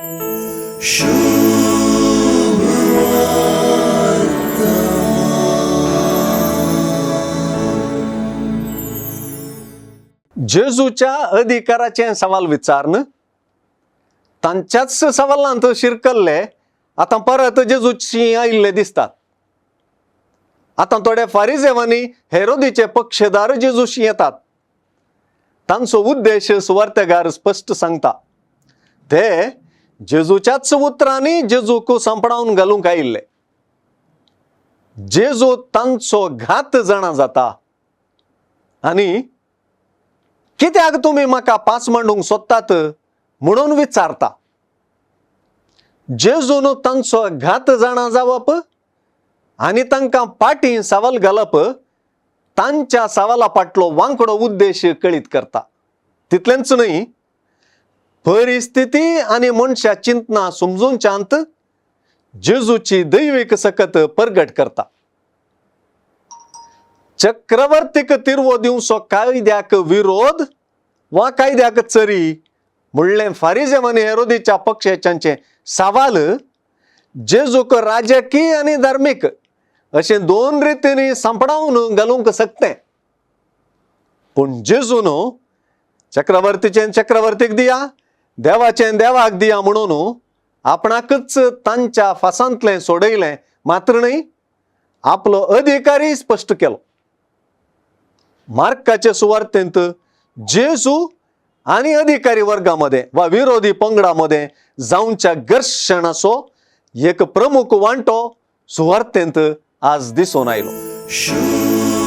जेजूच्या अधिकाराचें सवाल विचारन तांच्याच सवालांत शिरकल्ले आतां परत जेजूची आयिल्ले दिसतात. आतां थोडे फारिजेवांनी हेरोदीचे पक्षदार जेजूशी येतात. तांचो उद्देश सुवार्तेगार स्पश्ट सांगता. ते जेजूच्याच उतरांनी जेजूक सांपडावन घालूंक आयिल्ले. जेजू तांचो घात जाणा जाता आनी कित्याक तुमी म्हाका पास मांडूंक सोदतात म्हणून विचारता. जेजून तांचो घात जाणा जावप आनी तांकां पाटी सवाल घालप तांच्या सवाला फाटलो वांकडो उद्देश कळीत करता. तितलेंच न्हय, परिस्थिती आनी मनशा चिंतना समजूनच्यांत जेजूची दैवीक सकत परगट करता. चक्रवर्तीक तिरवो दिवचो कायद्याक विरोध वा कायद्याक चरी म्हणलें फारिजेव आनी हेरोदीच्या पक्षाच्यांचे सवाल जेजूक राजकीय आनी धार्मीक अशें दोन रितींनी सांपडावन घालूंक शकते. पूण जेजून चक्रवर्तीचें चक्रवर्तीक दिया, देवाचें देवाक दिया म्हणून आपणाकच तांच्या फासांतलें सोडयलें मात्र न्हय, आपलो अधिकारी स्पश्ट केलो. मार्काचे सुवार्तेंत जेजू आनी अधिकारी वर्गामध्ये वा विरोधी पंगडामध्ये जावच्या घर्शणाचो एक प्रमुख वांटो सुवार्तेंत आज दिसून आयलो.